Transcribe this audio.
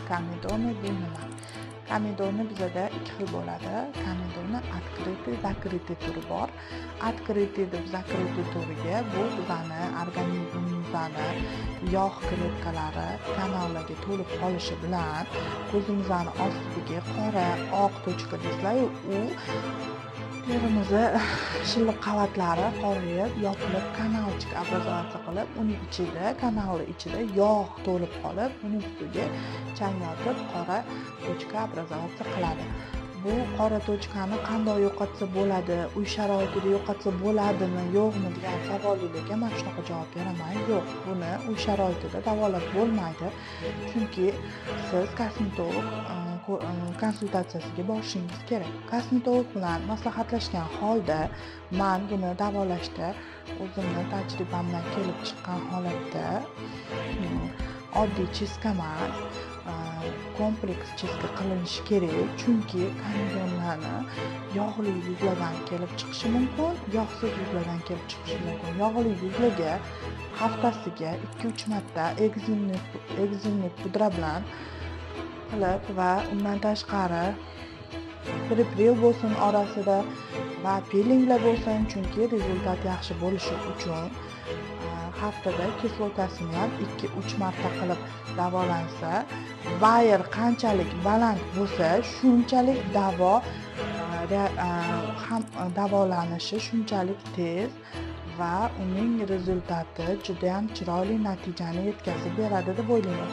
Комедоны bu nima? Комедоны bizada ikki xil bo'ladi. Комедоны открытый, закрытый turi bor. Открытый deb закрытый turiga bu bizani organizmimizni yog' kletkalari kanallarga to'lib qolishi bilan ko'zimizni ostidagi qora, oq точка deysizlar-yu, u terimizni shilliq qavatlari qorayib, yopilib, канальчик образоваться qilib, uning ichida, kanalni ichida yog' to'lib qolib, uning ustiga chang yotib, qora точка образоваться qiladi. Bu qora точка ni qanday yo'qotsa bo'ladi, uy sharoitida yo'qotsa bo'ladimi, yo'qmi degan savollarga man shunaqa javob beraman. Yo'q, buni uy sharoitida davolab bo'lmaydi. Chunki siz kosmetolog konsultatsiyasiga borishingiz kerak. Kosmetolog bilan maslahatlashgan holda man buni davolashda o'zimni tajribamdan kelib chiqqan holatda oddiy чистка emas, kompleks чистка qilinishi kerak. Chunki комедон larni yog'li yuzlardan kelib chiqishi mumkin, yog'siz yuzlardan kelib chiqishi mumkin. Yog'li yuzlarga haftasiga 2-3 marta экзимный pudra bilan qilib va undan tashqari prepil bo'lsin orasida va pilinglar bo'lsin, chunki результат yaxshi bo'lishi uchun haftada kislotasini ham 2-3 marta qilib davolansa, барьер qanchalik baland bo'lsa, shunchalik davo ham davolanishi shunchalik tez va uning результат i judayam chiroyli natijani yetkazib beradi deb o'ylayman.